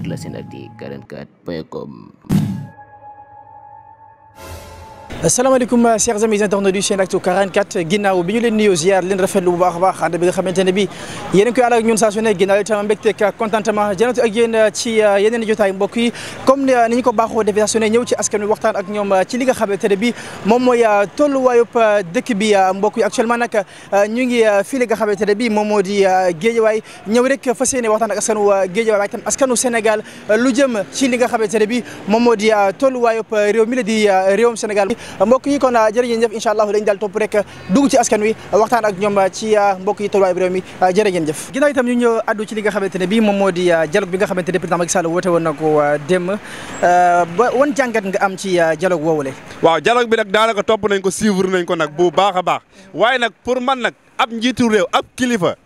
sur la Senactu 44.com. asalaamaaleykum chers amis internautes du Senactu 44 ginnaaw bi ñu leen nuyoo ziar leen rafetlu bu baax a baax ànd bi nga xamante ne bi yéen a ngi koy ànd ak ñun saa su ne ginnaaw itam mbégte ak contentement jënatu ak yéen ci yeneen jotaay mbokk yi comme ni ñu ko baaxoo defee saa su ne ñëw ci askan wi waxtaan ak ñoom ci li nga xamante ne bi moom mooy tolluwaayub dëkk bi mbokk yi actuellement nag ñu ngi fii li nga xamante ne bi moom moo di Géejawaay ñëw rek fas yéene waxtaan ak askanu Géejawaay waaye itam askanu Sénégal lu jëm ci li nga xamante ne bi moom moo di tolluwaayub réew mi la di réewum Sénégal mbokk yi kon jërëjëf jëf incha allah dañu daal topp rek dugg ci askan wi waxtaan ak ñoom ci mbokk yi tolluwaay bi réew mi jërë ngeen jëf ginnaaw itam ñu ñëw addu ci li nga xamante ne bi moom moo di dialogue bi nga xamante ne président Macky Sall woote woon na ko démb ba wan jàngat nga am ci dialogue woowule waaw dialogue bi nag daanaka topp nañ ko suivre nañ ko nag bu baax a baax waaye nag pour man nag ab njiitu réew ab kilifa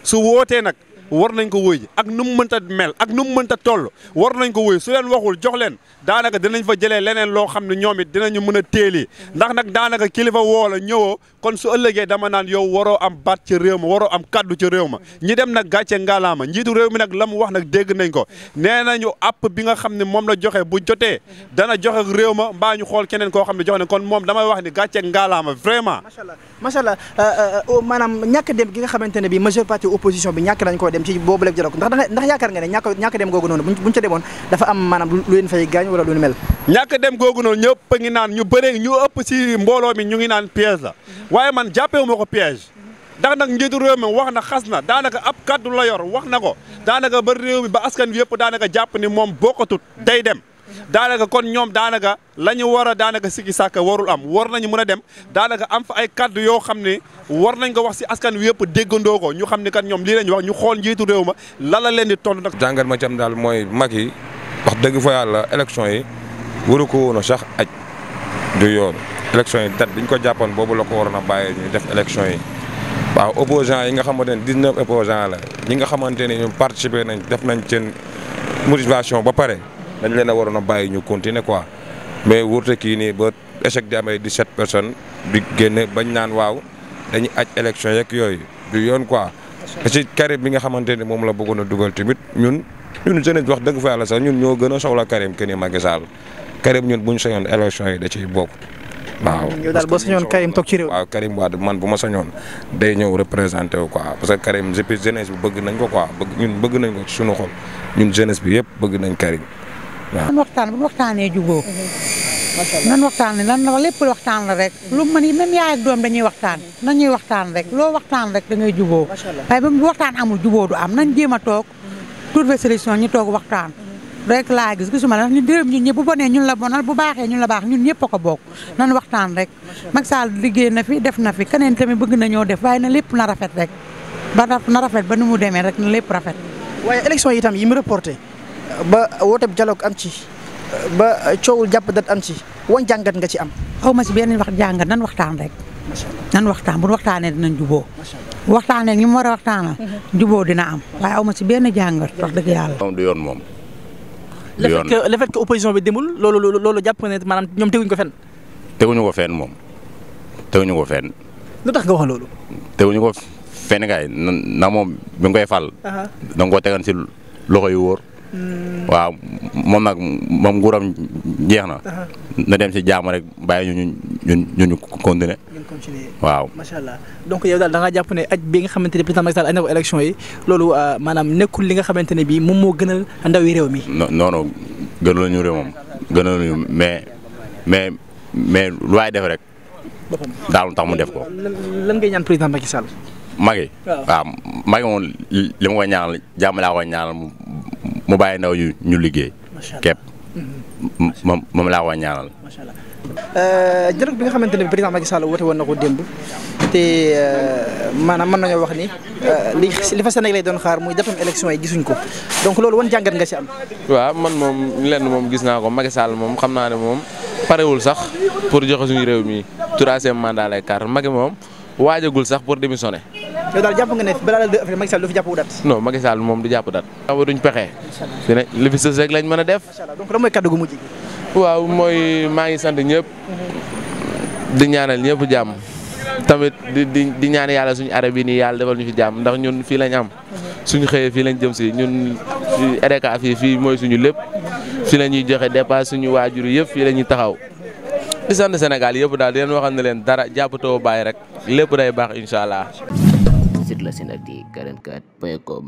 su wootee nag war nañ ko wóy ak nu mu mënta mel ak nu mu mënta toll war nañ ko wóy su leen waxul jox leen daanaka dinañ fa jëlee leneen loo xam ne ñoom it dinañu mën a téeli ndax nag daanaka kilifa woo la ñëwoo kon su ëllëgee dama naan yow waroo am baat ci réew ma waroo am kaddu ci réew ma ñi dem nag gàcce ngalaama njiitu réew mi nag la mu wax nag dégg nañ ko nee nañu app bi nga xam ne moom la joxe bu jotee dana joxe réew ma mbaa ñu xool keneen koo xam ne joxe ne kon moom damay wax ni gàcce ngalaama vraiment macha allah maanaam ñàkk dem gi nga xamante ne bi majeure partie opposition bi ñàkk nañ koo dem ci boobu léegi jëloon ndax yaakaar nga ne ñàkk dem googu noonu buñ ca demoon dafa am maanaam lu leen fay gaañ wala lu ni mel ñàkk dem googu noonu ñëpp a ngi naan ñu bëre ñu ëpp si mbooloo mi ñu ngi naan piège la waaye man jàppewu ma ko piège ndax nag njiitu réew mi wax na xas na daanaka ab kaddu la yor wax na ko daanaka ba réew mi ba askan wi yëpp daanaka jàpp ni moom bokkatut day dem daanaka kon ñoom daanaka la ñu war a daanaka sikki sàkk warul am war nañu mën a dem daanaka am fa ay kaddu yoo xam ne war nañ ko wax si askan wi yëpp déggandoo ko ñu xam ne kat ñoom lii lañ wax ñu xool njiitu réew ma lala leen di tontu nag. jàngat ma ci am daal mooy Macky wax dëgg fa yàlla élection yi waru ko woon a sax aj du yoon élection yi date biñ ko jàppoon boobu la ko waroon a bàyyee ñu def élection yi waaw opposants yi nga xamante ne 19 opposants la ñi nga xamante ne ñu participé nañ def nañ seen motivation ba pare dañ leen a waroon a bàyyi ñu continuer quoi mais wurte kii nii ba échec di amee 17 personnes di génne bañ naan waaw dañuy aj élection yeeg yooyu du yoon quoi te ci Karim bi nga xamante ne moom la bëggoon a dugal tamit ñun jeunesse wax dëgg fa yàlla sax ñun ñoo gën a soxla Karim que ni Macky Sall Karim ñun bu ñu sañoon élection yi da ciy bokk waaw. yow daal boo sañoon Karim toog ci réew. waaw Karim Wade man bu ma sañoon day ñëw représenté wu quoi parce que Karim depuis jeunesse bi bëgg nañ ko quoi ñun bëgg nañ ko ci suñu xol ñun jeunesse bi yëpp bëgg nañ Karim waaw. nan waxtaan bu waxtaanee jubóo. nan waxtaan lan la lépp waxtaan la rek lu mën yi même yaay ak doom dañuy waxtaan nañuy waxtaan rek loo waxtaan rek da ngay jubóo waaye ba bu waxtaan amul jubóo du am nañ jéem a toog trouver solution ñu toog waxtaan rek laa gisuma la ñu dërëm ñun ñëpp bu bonee ñun la bonal bu baaxee ñun la baax ñun ñëpp a ko bokk nan waxtaan rek Macky Sall liggéey na fi def na fi keneen tamit bëgg na ñoo def waaye na lépp na rafet rek ba na rafet ba nu mu demee rek na lépp rafet waaye élection yi itam yi mu reporté ba woote dialogue am ci ba coowul jàpp dat am ci wan jàngat nga ci am xaw ma si benn wax jàngat nan waxtaan rek nan waxtaan bu waxtaanee dinañ jubóo waxtaanee ñi mu war a waxtaanal jubóo dina am waaye aw ma si benn jàngat wax dëgg yàlla moom du yoon moom le fait que opposition bi demul loolu jàpp ne maanaam ñoom teguñu ko fenn teguñu ko fenn moom teguñu ko fenn lu tax nga wax loolu teguñu ko fenn kay na moom bi nga koy fal da nga koo tegan si loxo yu wóor waaw moom nag moom nguuram jeex na dem si jàmm rek bàyyi ñu continuer waaw macha allah donc yow daal da nga jàpp ne aj bi nga xamante ne président Macky Sall aj na ko élection yi loolu maanaam nekkul li nga xamante ne bii moom moo gënal ndawi réew mi non non gënal ñu réew moom gënal ñu mais lu waay def rek daal tax mu def ko lan ngay ñaan président Macky Sall Macky waaw Macky moom li ma koy ñaanal jàmm laa koy ñaanal mu bàyyi ndaw ñu liggéey képp moom laa koy ñaanal dialogue bi nga xamante ne président Macky Sall woote woon na ko démb te maanaam mën nañoo wax ni li fa Sénégal lay doon xaar muy datam élection yi gisuñ ko donc loolu wan jàngat nga ci am waaw man moom lenn moom gis naa ko Macky Sall moom xam naa ne moom parewul sax pour joxe suñu réew mi troisième mandat lay carte Macky moom waajagul sax pour démissionner. yow daal jàpp nga ne balaa la 2 avril Macky Sall du fi jàpp dat. non Macky Sall moom du jàpp dat. waaw duñ pexe. fi ne li fi sës rek lañ mën a def. macha allah donc lan mooy kaddu gu mujj gi. waaw mooy maa ngi sant ñëpp. di ñaanal ñëpp jàmm. tamit di ñaan yàlla suñu arab yi nii yàlla defal ñu fi jàmm ndax ñun fii lañ am. suñu xëyee fii lañ jëm si ñun fii EDK fii mooy suñu lépp fi la ñuy joxe dépasse suñu waajur yëpp fii la ñuy taxaw di sant Sénégal yëpp daal di leen waxal ne leen dara jàppatoo bàyyi rek lépp day baax incha allah. Sur la Senactu 44.com.